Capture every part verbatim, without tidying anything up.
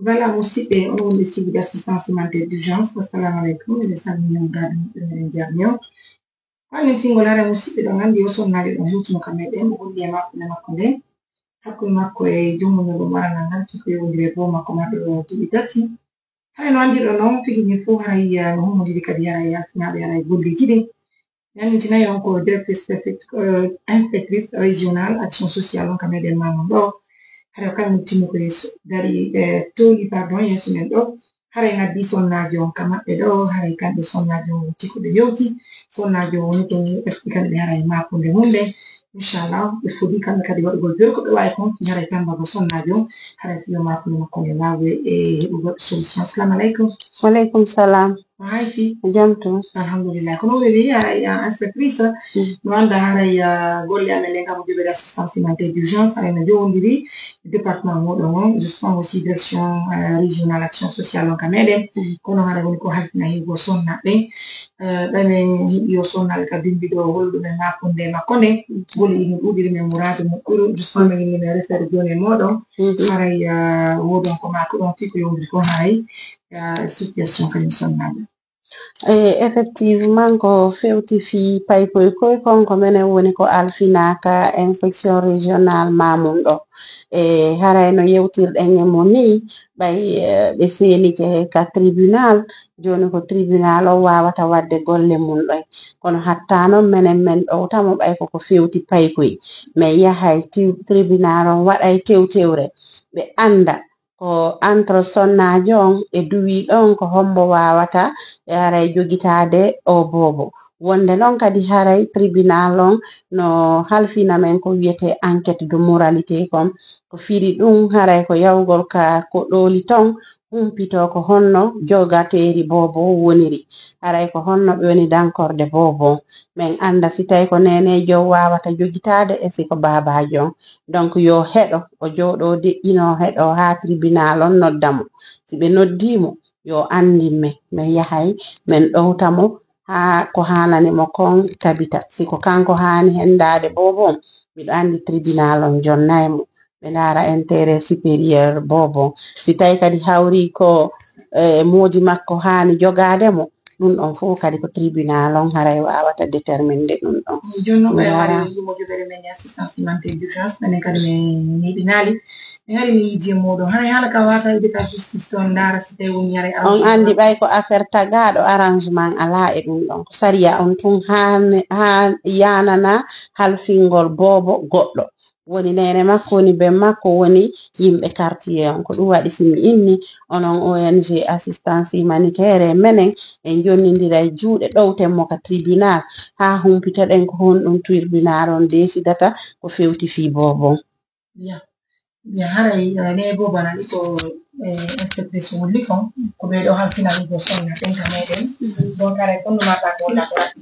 Voilà, musidɓe, on wonde sigi d'assistance humanitaire d'urgence. Assalamu alaikum, eɗen salmini on, gaaɗo muɓɓe, meɗen jarni on. Hannde tingol hara musidɓe ɗon anndi o sonnaajo ɗon hewtuno ka meɗen, o holli e makko, e makko nden. Hakkunde makko e joom mum ɗum warangal ngal, ko yowondire e bow makko marɗo duuɓi tati. Haray no anndirɗon non, fiji ɗin fof haray, eh, no hummondiri kadi haray halfinaaɓe haray golleeji ɗin. Mi anndintinayi on ko directrice préfect-, eh, inspectrice régionale action sociale on ka meɗen Mamoun ɗo. Haray o kañum timmi ko yeeso, dari, eh, tooli, pardon, yeeso men ɗo. Haray ngaddi sonnaajo on ka maɓɓe ɗo, haray kamɓe sonnaajo on wonti ko ɓe yewti. Sonnaajo on woni ko expliquer ɓe haray maakunde mum nde. Inchallah, ɓe foti kamɓe kadi waɗugol joni ko ɓe waawi kon, fi haray tammbagol sonnaajo on, haray fi yo maakunde makko nde waawe e heɓugol solution. Assalamu alaikum. Waleykum salam. Hay fi. Jam to. Alhamdulillah. Kono woni ni, haray, ah, inspectrice, mm, no annda haray, ah, golle amen ɗen kam ko joɓere assistance humanitaire d'urgence, haray no jowondiri département moɗon on, justement aussi direction, euh, régionale action sociale on ka meɗen. Mm. Kono haray woni ko halfina hewgo sonnaaɓe. Euh, ɓay men heɓi o sonnaaɓe ka bimbi ɗo, holi ɗumen maakunde makko nde. Mm. Gole ino ɗuuɗiri men muraadu moƴƴuru. Justement, men yimmi men refere jooni e moɗon. Mm. Haray, euh, woodon ko maakuɗon fii ko yowndiri ko haray, euh, situation kañum sonnaaɓe. E, effectivement, ko fewti fii paykoy koy kon, ko menen woni ko alfinaa ka inspection régionale Mamoun ɗo. E, haray no yewtirɗen e mo nii, ɓay, e, ɓe seenike ka tribunal, jooni ko tribunal o waawata waɗde golle mum ɗoy. Kono hatta non menen men ɗowta mo ɓay ko ko fewti paykoy. Men yahay ti-, tribunal on waɗay tewtewre, ɓe annda ko entre sonnaajo on e duwi ɗon ko hombo waawata e haray jogitaade o boobo. Wonde non kadi haray tribunal on no halfina men ko wiyetee enquête de moralité kon. Ko firi ɗum haray ko yawgol ka ko ɗooli ton humpito ko honno jogateeri boobo woniri. Haray ko honno ɓe woni dankorde boobo. Men annda si tawi ko neeneejo waawata jogitaade e si ko baabaajo on. Donc, yo heɗo, o jooɗoo deƴƴinoo heɗo haa tribunal on nodda mo. Si ɓe noddii mo, yo anndin men, men yahay, men ɗowta mo haa ko haanani mo kon tabita. Si ko kanko haani henndaade boobo on, miɗo anndi tribunal on jonnay mo. Ɓe ndaara intérêt supérieur boobo on. Si tawi kadi hawri ko, eh, moodi makko haani jogaade mo, ɗum ɗon fof kadi ko tribunal on haray waawata déterminde ɗum ɗon. Jooni noon, ɓe waɗi yummo joɓere men e assistance humanitaire d'urgence, menen kadi min ñiiɓinaali. Mi hari mi yiidi e mooɗon. Haray haala ka wata e ka justice toon ndaara si tawi woni haray on anndi ɓay ko affaire tagaaɗo, arrangement alaa e ɗum ɗon. Ko sariya on tun haan, haan yaanana halfingol boobo goɗɗo. Woni neene makko, woni ben makko, woni yimɓe quartier on. Ko ɗum waɗi si mi inni onon O N G assistance humanitaire e menen, en jonnindira e juuɗe, ɗowten mo ka tribunal haa humpitoɗen ko honɗum tribunal on desidata ko fewti fii boobo on. Bien. Bien, haray, eh, ne boobo nani ko, eh, inspectrice wulli kon, ko ɓe ɗo halfina ɗum ko sonna ɓen ka meɗen. Donc, haray kon no mata ko walla ko waɗi.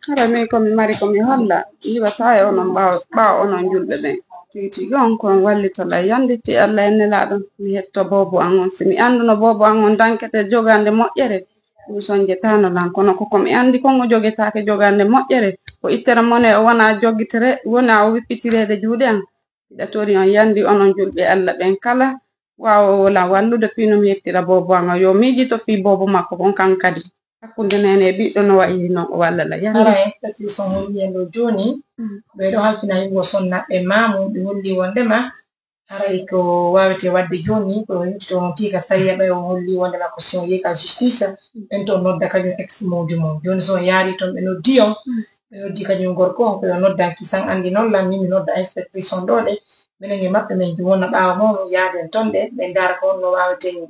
Hara min ko mi mari ko mi holla, yiwata e onon ɓaawo, ɓaawo onon julɓe ɓen. Tigi tigi on kon wallitola yandi ti Allah e Nelaaɗo. Mi hetto boobo an on. Si mi annduno boobo an on dankete jogande moƴƴere, ɗum sonjetano lan. Kono ko ko mi anndi kon o jogetaake jogande moƴƴere. Ko ittere mone o wona jogitere, wona o wippitireede juuɗe an. Miɗa tori on yandi onon julɓe Allah ɓen kala waawo lan wallude fii no mi hettira boobo an on. Yo miijito fii boobo makko kon kan kadi. Hakkunde neene e ɓiɗɗo no wayi no o walla la yandi. Hara inspectrice on woni en ɗo jooni. Mm. Ɓe ɗo halfina yimɓe o sonna ɓe maamu, ɓe holli wondema haray ko waawetee waɗde jooni ko yimɓe to on tii ka sariya ɓay o holli wondema ko si on yehi ka justice, ɓen to nodda kañum ex mawjo mum. Jooni so on yaari toon ɓe noddi on, ɓe noddi kañum gorko on ko yo noddan kisan anndi noon lan min mi nodda inspectrice on ɗo de. Menen e maɓɓe men wona ɓaawo mawnu yaaden toon de, ɓe ndaara ko honno waaweten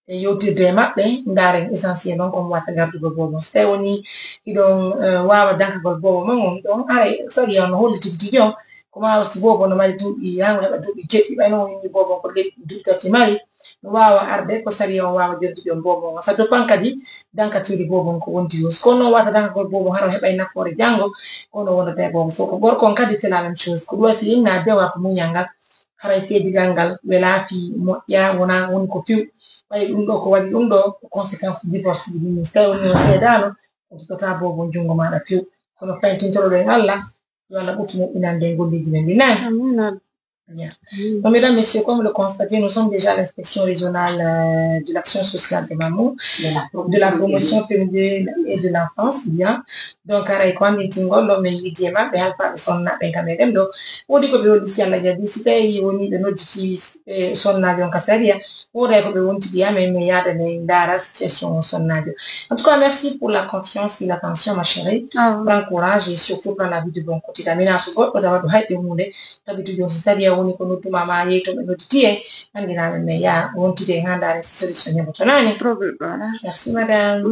e yewtirde e maɓɓe, ndaaren essentiel noon ko mo watta gardugol boobo. So tawi woni hiɗon, eh, waawa dankagol boobo mon on ɗon, haray sariya on no holli tigi tigi on, ko maa si boobo no mari duuɓi, haa ngo heɓa duuɓi jeɗɗi, ɓay no woni boobo on ko leɓi duuɓi tati mari, no waawa arde ko sariya on waawa joddude on boobo on. Ça dépend kadi dankatiiri boobo on ko wondi yo. So ko noon watta dankagol boobo hara o heɓay nafoore janngo, ko no wonata e boobo. So ko gorko on kadi c'est la même chose. Ko ɗum waɗi si inna bewa ko muñal ngal, haray seedigal ngal welaa fii moƴƴa, wonaa woni ko few. Ɓay ɗum ɗo ko waɗi ɗum ɗo ko conséquence divorce ɗi min. So tawi woni on seedaano, on tottotaa boobo on junngo maaɗa few. Kono fayntintoroɗen Allah, yo Allah ɓurtu moƴƴinande en golleeji men ɗi. Nayi. Amiin. Bien. Donc, mesdames, messieurs, comme le constaté, nous sommes déjà à l'inspection régionale euh, de l'action sociale de Mamou, de la promotion féminine et de l'enfance, bien. Donc, aray ko anndintingol ɗo min yidi e maɓɓe halfaaɓe sonnaaɓe ka meɗen ɗo. Woodi ko ɓe wondi si Allah jaɓi, si tawi woni ɓe nodditi eh, sonnaaɓe on ka sariya, woodi ko ɓe wontidi amen, min yaada min ndaara situation o sonnaajo. En tout cas, merci pour la confiance et l'attention, ma chérie. Prends courage et surtout prends la vie de bon côté. Amina, so goɗɗo tawa ɗo hayɓe huunde, tabitu jooni si sariya woni ko nodduma ma yehi to ɓe nodditi en, anndinaa min min yaha wontide e haa ndaaren si solution heɓoto naane. Merci, madame.